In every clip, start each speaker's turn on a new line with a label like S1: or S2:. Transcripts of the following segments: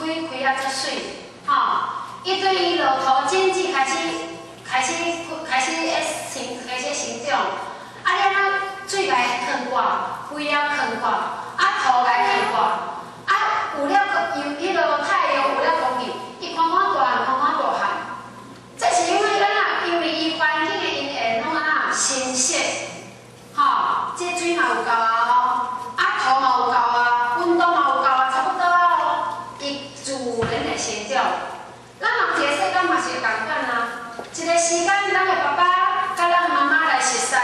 S1: 開開啊足媠，吼！伊對伊落土種子開始開始開始咧生開始生長，啊，你按怎水共伊囥掛，肥料囥掛，啊土共伊囥掛，啊有了有彼个太陽，有了空氣，伊款款大漢，款款大漢。這是因為按怎？因為伊環境的因緣攏按怎新鮮，吼，這水嘛有夠啊吼，啊土嘛有夠啊，溫度嘛有夠啊，差不多啊哦，伊自然會生長。咱人佇個世間嘛是仝款啊，一個時間，咱的爸爸佮咱媽媽來熟似，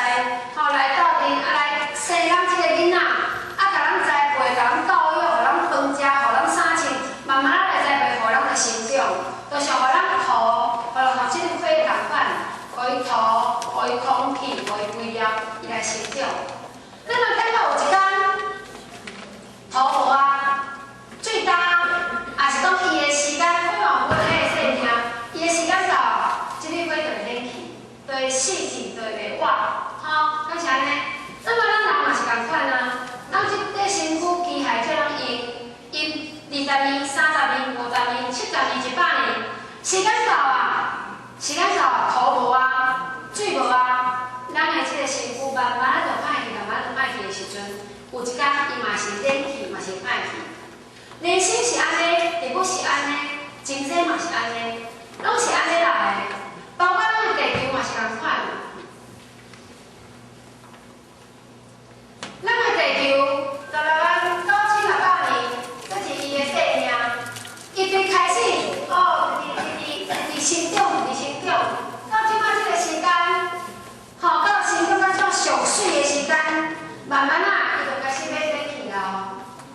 S1: 吼來鬥陣，啊來生咱這個囡仔，啊共咱栽培，共咱教育，予咱飯食，予咱衫穿，慢慢來栽培，予咱來成長，就像予咱土，予咱這個花仝款，予伊土，予伊空氣，予伊肥料，伊來成長。咱若感覺有一工土無啊，水焦，抑是講伊的時間，花嘛有阮彼個生命，伊的時間到，這个花就會冷去，就會死去，就會袂活，吼，敢是按呢？那麼咱人嘛是仝款啊，咱這塊身軀機械這樣用，用20年、30年、50年、70年、100年，時間到啊，時間到，土無啊，水無啊，咱的這個身軀慢慢就歹去，慢慢就歹去的時陣，有一工伊嘛是冷去，嘛是歹去。人生是按呢，植物是按呢，經濟嘛是按呢，攏是按呢來的，包括咱的地球嘛是仝款。咱的地球16萬9600年，這是伊的壽命。伊對開始哦，佇佇佇佇成長，佇成長，到這擺這個時間，吼，到成長到這上媠的時間，慢慢啊，伊就開始欲冷去啦。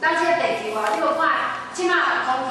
S1: 咱這個地球啊，你無看，這擺空氣